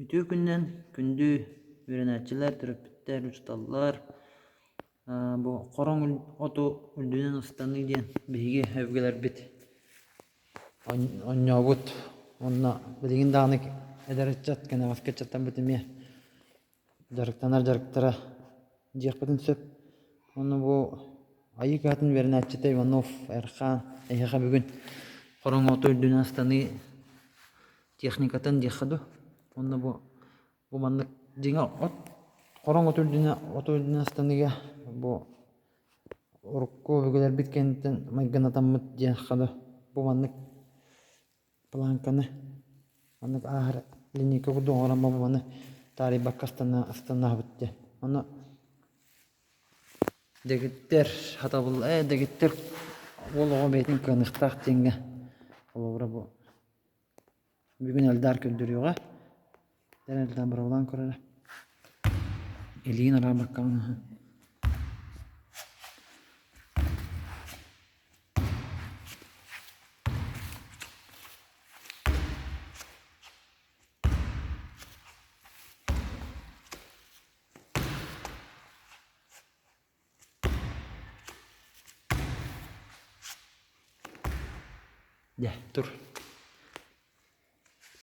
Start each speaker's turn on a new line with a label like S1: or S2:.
S1: Үтүө күнүнэн күндү үөрэнээччилэр, төрөппүттэр, учууталлар бу хороҥ оту үрдүнэн ыстаныы диэн биһиги өбүгэлэрбит оонньообут уонна билигин даҕаны эдэр ыччат, кэнэҕэски ыччаттарбыт эмиэ дьарыктанар дьарыктара диэхпитин сөп. Уонна бу Айыы кыһатын үөрэнээччитэ Иванов Эрхаан эһиэхэ бүгүн хороҥ оту үрдүнэн ыстаныы техникатын диэххэ дуу. Уонна бу бу маннык дьиҥэ от хороҥ оту үрдүнэн оту үрдүнэн ыстаныыга бу урукку өбүгэлэрбит кэнниттэн майгынатаммыт диэххэ дуу. Бу маннык планканы маннык ааһар линейка курдук оҥорон бу маны таарыйбакка ыстанаабыт диэн. Ону дэгиттэр хатабыл ээ дэгиттэр уол оҕо бэйэтин кыаныахтаах диэҥҥэ холобура бу Бүгүн Эльдар көрдөрүөҕэ. Эльдар быраҕылаан көрөрө. Илиин араабаккаҕын аһа. Дьэ, тур.